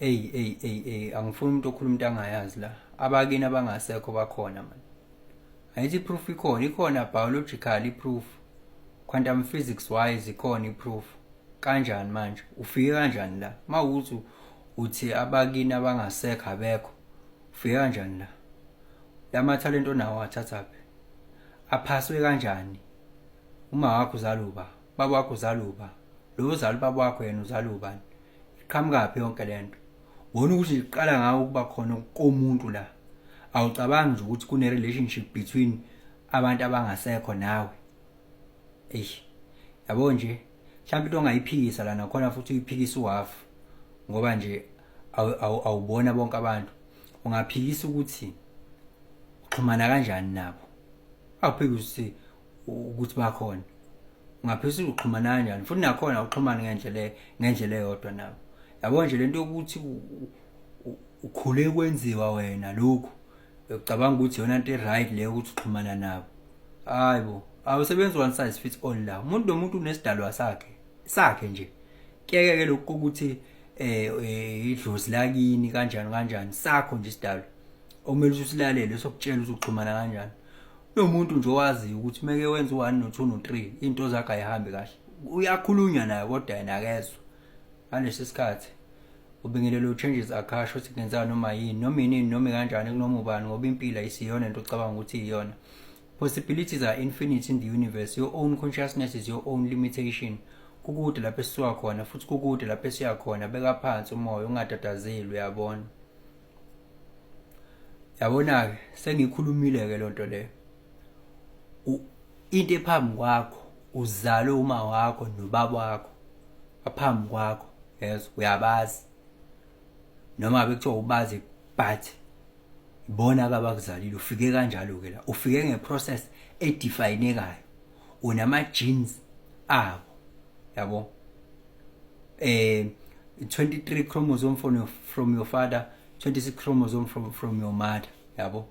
Ey ey ey ey, angifuni umuntu okhuluma into angayazi la. Abakini abangasekho bakhona man. Ayithi i-proof ikhona, ikhona biological i-proof. Quantum physics wise ikhona i-proof. Kanjani manje? Ufike kanjani la? Mawukuthi uthi abakini abangasekho abekho. Ufike kanjani la? Lama talent onawo athathaphi? Aphaswe kanjani? Uma wakho uzala uba, baba wakho uzala uba, lo uzala ubaba wakho yena uzala ubani? Iqhamukaphi yonke lento? Wona ukuthi iqala ngawo ukuba khona komuntu la. Awucabangi nje ukuthi kune relationship between abantu abangasekho nawe? Eish. Yabo nje, mhlawumbe into ongayiphikisa la nakhona futhi uyiphikisa uhalf ngoba nje awubona bonke abantu. Ungaphikisa ukuthi uxhumana kanjani nabo. Awuphikisi ukuthi bakhona. Ungaphikisa ukuthi uxhumana kanjani futhi nakhona uxhumana ngendlela eyodwa nabo. Yabo nje lento yokuthi ukhule kwenziwa wena lokhu, ucabanga ukuthi iyona nto e-right leyo ukuthi uxhumana nabo. Hayi bo, awusebenzi one size fits all la. Umuntu nomuntu unesidalwa sakhe, sakhe nje. Kuyeke-ke lokhu kokuthi idlozi lakini kanjani kanjani, sakho nje isidalwa okumele ukuthi usilalele sokutshela ukuthi uxhumana kanjani. Kunomuntu nje owaziyo ukuthi meke wenza u-1 no-2 no-3 into zakhe ayihambi kahle. Uyakhulunywa naye kodwa yena akezwa. Ngalesi sikhathi ubingelelo changes akasho ukuthi kungenzeka noma yini, noma yini, noma kanjani, kunoma ubani, ngoba impilo ayisiyona into ocabanga ukuthi iyona. Possibilities are infinite in the universe. Your own consciousness is your own limitation. Kukude lapho esisuka khona futhi kukude lapho esiya khona. Beka phansi umoya, ungatatazeli, uyabona. Yabona-ke, sengikhulumile-ke loo nto leyo. Into ephambi kwakho, uzalwe uma wakho nobaba wakho baphambi kwakho, yes, uyabazi. Noma ngabe kuthiwa ubazi, but ibona abakuzalile. Ufike kanjalo-ke la, ufike nge-process e-define-ekayo, unama-genes abo, yabo. 23 chromosome from your father, 26 chromosome from your mother, yabo.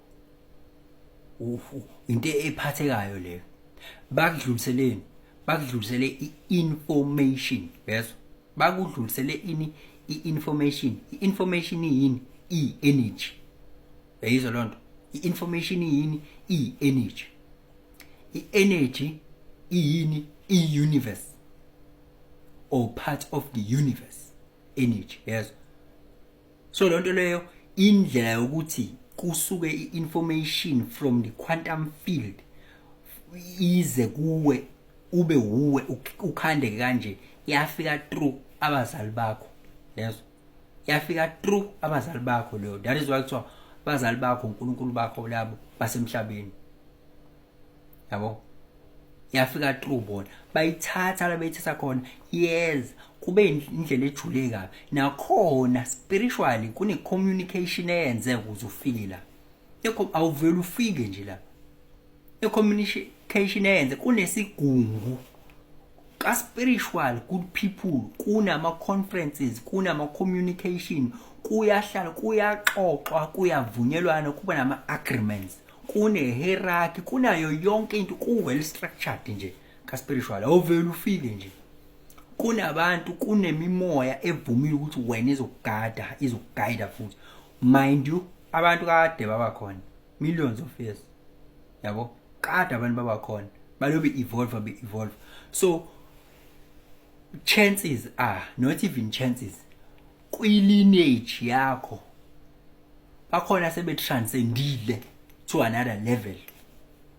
Into ephathekayo leyo. Bakudluliseleni? Bakudlulisele i-information, yezwa? Bakudlulisele ini? I-information. I-information iyini? I-energy. Uyayizwa loo nto? I-information iyini? I-energy. I-energy iyini? I-universe or part of the universe energy, yezwa? So loo nto leyo, indlela yokuthi kusuke i-information from the quantum field ize kuwe, ube wuwe, ukhandeke kanje, iyafika through abazali bakho, yezwa? Yafika through abazali bakho leyo. That is why kuthiwa abazali bakho uNkulunkulu bakho labo basemhlabeni, yabo. Yafika through bona, bayithatha la beyithatha khona. Yes, kube indlela ejule kabi nakhona. Spiritually kune communication eyenzeka ukuze ufike la. Awuvele ufike nje la. I-communication eyenze kunesigungu ka-spiritual good people, kunama-conferences, kunama-communication, kuyahlala, kuyaxoxwa, kuyavunyelwana, kuba nama-agreements, kune-hierarchy, kunayo yonke into, ku-well structured nje ka-spiritual. Awuvele ufike nje. Kunabantu, kunemimoya evumile ukuthi wena izokugada, izoku-guide-a futhi. Mind you, abantu kade baba khona millions of years, yabo. Kade abantu baba khona, balobe evolve, be evolve. So chances are, not even chances, kwi-lineage yakho bakhona sebe-transcendile to another level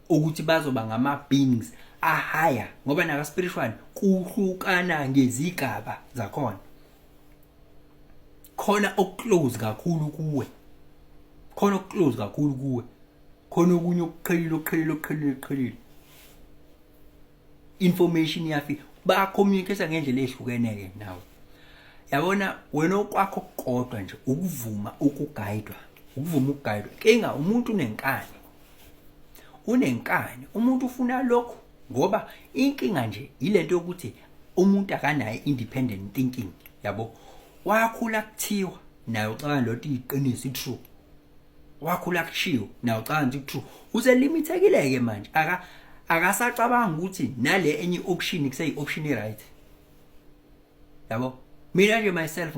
ukuthi bazoba ngama-beings a-higher, ngoba naka-spiritual kuhlukana ngezigaba zakhona. Khona oku-close kakhulu kuwe, khona oku-close kakhulu kuwe, khona okunye okuqhelile, okuqhelile, okuqhelile, okuqhelile. Information iyafika, ba-communicate ngendlela ehlukene-ke nawe, yabona. Wena okwakho kodwa nje ukuvuma uku-guide-wa, ukuvuma uku-guide-wa. Inkinga, umuntu unenkani, unenkani umuntu, ufuna lokhu, ngoba inkinga nje ilento yokuthi umuntu akanayo independent thinking, yabo. Wakhula kuthiwa, naye ucabanga lo iqiniso, i-true. Wakhula kushiwo, naye ucabanga ukuthi true. Use-limit-ekile ke manje, akasacabanga ukuthi nale enye option kuseyi option e-right, yabo. Mina nje myself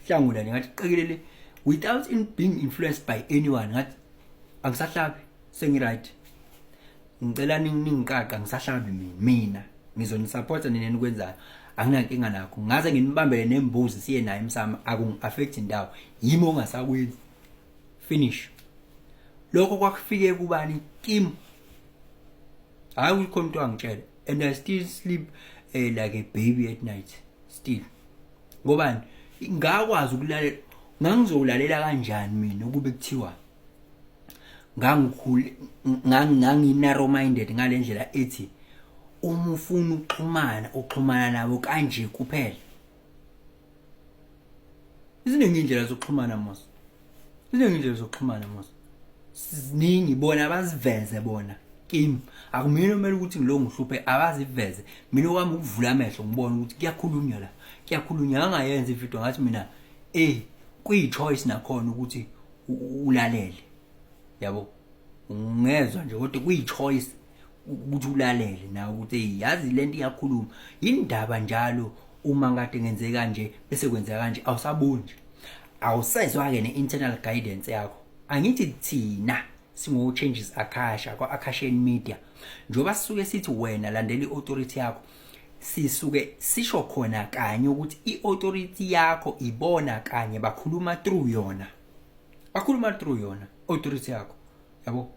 Ngahlangula nje, ngathi qikelele without in being influenced by anyone, ngathi angisahlabi, sengi-right, ngicela ningiqaqa, ngisahlabi mina ngizoni-supporta nina enikwenzayo, anginankinga nakho, ngaze nginibambele nembuzi siye nayo emsamo, akungi-affect indawo, yimi ongasakwenzi, finish. Lokho kwakufike kubani? Kimi. Hayi ukuthi khona umuntu wangitshela, and I still sleep like a baby at night still. Ngobani? Ngakwazi ukulalela. Ngangizowulalela kanjani mina ukube kuthiwa ngangikhule ngangi narrow minded ngalendlela ethi uma ufuna ukuxhumana uxhumana nabo kanje kuphela? Ziningi indlela zokuxhumana mos, ziningi indlela zokuxhumana mos, ziningi. Bona abaziveze bona kimi, akumina kumele ukuthi ngilo ngihluphe, abaziveze. Mina okwami ukuvula amehlo ngibone ukuthi kuyakhulunywa la, kuyakhulunywa. Angayenza ividiyo ngathi mina kuyi-choice nakhona ukuthi ulalele, yabo, ngezwa nje, kodwa kuyi-choice ukuthi ulalele nawe ukuthi hey, yazi lento iyakhuluma, indaba njalo uma kade ngenze kanje bese kwenzeka kanje. Awusaboni nje, awusezwa-ke ne-internal guidance yakho. Angithi thina singo-Changes Akasha kwa-Akashian Media, njengoba sisuke sithi wena landela i-authority yakho, sisuke sisho khona kanye ukuthi i-authority yakho ibona kanye bakhuluma through yona, bakhuluma through yona authority yakho, yabo.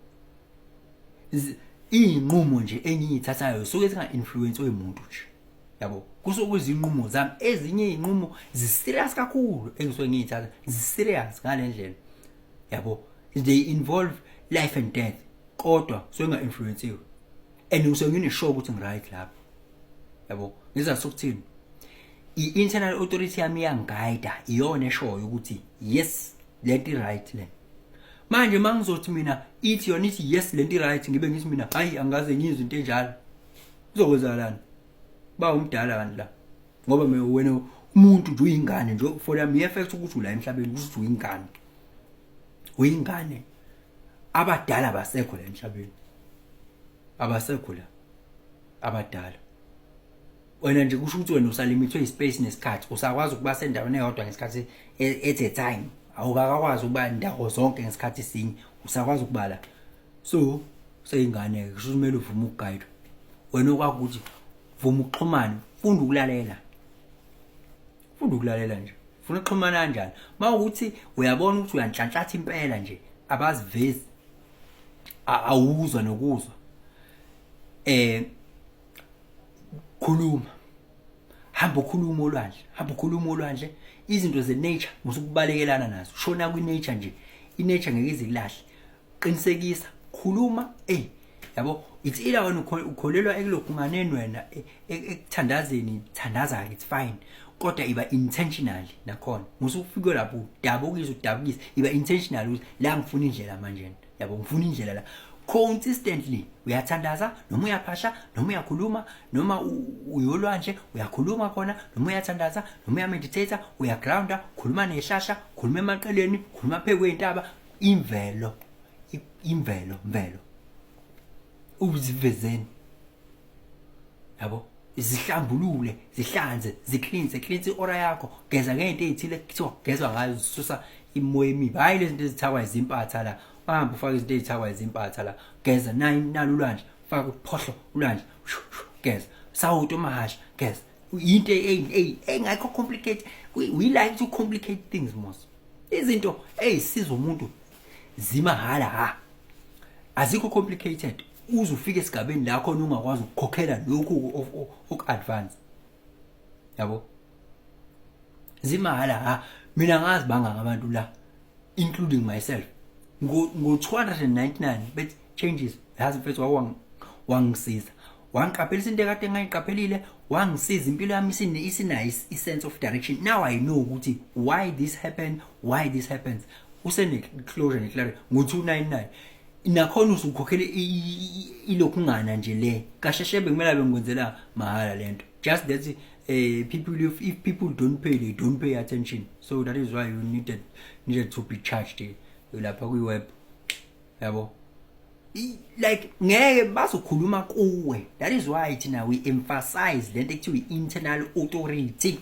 Iy'nqumo nje engiyithathayo suke singa-influence umuntu nje, yabo, kusuke kuyizinqumo zami. Ezinye iy'nqumo zi-serious kakhulu engisuke ngiyithatha, zi-serious ngale ndlela, yabo, they involve life and death, kodwa suke nga-influensiwe and ngisuke ngine-sure ukuthi ngi-right lapho, yabo. Ngizathu sokuthini? I-internal authority yami iyangi-guida, iyona eshoyo ukuthi yes, lento i-right le. Manje uma ngizothi mina ithi yona ithi yes, lento i-right, ngibe ngithi mina hayi, angikaze ngizwe into enjalo, kuzokwenzakalani? Ba umdala kanti la, ngoba mina wena umuntu nje uyingane nje for the mere fact ukuthi ula emhlabeni ukuthi uyingane, uyingane. Abadala basekho la emhlabeni, abasekho la abadala. Wena nje kusho ukuthi wena usalimithwe ispace nesikhathi, usakwazi ukuba sendaweni eyodwa ngesikhathi at a time, awukakwazi ukuba ndawo zonke ngesikhathi sinye, usakwazi ukubala. So seyingane, kusho kumele uvume ukugayidwa. Wena okwakho ukuthi vuma ukuxhumana, funda ukulalela, funda ukulalela nje. Funa ukuxhumana kanjani? Mawukuthi uyabona ukuthi uyanhlanhlatha impela nje, abazivezi, awuzwa nokuzwa, khuluma, hamba ukhuluma olwandle, hamba ukhuluma olwandle. Izinto ze-nature musukubalekelana nazo, shona kwi-nature nje, i-nature ngeke izikulahle, qinisekisa, khuluma, yabo. It's either wena ukholelwa ekulokhunganeni, wena ekuthandazeni, thandaza, it's fine, kodwa iba intentionally nakhona. Musufike lapho udabukisa, udabukisa, iba intentional ukuthi la ngifuna indlela manje, yabo, ngifuna indlela la. Consistently uyathandaza noma uyaphahla noma uyakhuluma noma uyolwandle uyakhuluma khona noma uyathandaza noma uyameditate, uyagrounda, khuluma nehlahla, khuluma emaqeleni, khuluma phezu kwey'ntaba, imvelo, imvelo, mvelo uzivezeni, yabo, zihlambulule, zihlanze, zicleanse, cleanse i-aura yakho, geza ngento ey'thile kuthiwa kugezwa ngazo, zisusa imoya emibi, hhayi lezi zinto ezithakwa izimpatha la. Uhambe ufake izinto ey'thakwa izimpatha la. Geza nayi, nalo ulwandle, faka uphohlo ulwandle, shu, shu, geza sawuto amahhashi, geza into engekho complicated. We like to complicate things mos. Izinto ey'siza umuntu zimahhala, ha, azikho complicated. Uze ufike esigabeni la khona ungakwazi ukukhokhela lokhu oku-advance, yabo, zimahhala. Ha, mina ngazi bangaka abantu la, including myself, ngo-299 bethi Changes, yazi mfethu, wangisiza, wangiqaphelisa into ekade engayiqaphelile, wangisiza, impilo yami isinayo i-sense of direction. Now I know ukuthi why this happened, why this happens, usene-closure ne-clarity ngo-299. Nakhona usukhokhela ilokhungana nje le kasheshe, bekumele bengikwenzela mahhala lento. Just that people, if people don't pay, they don't pay attention, so that is why you needed to be charged lapha kwi-web, yabo. Like ngeke bazokhuluma kuwe. That is why thina we emphasize lento ekuthiwa i-internal authority.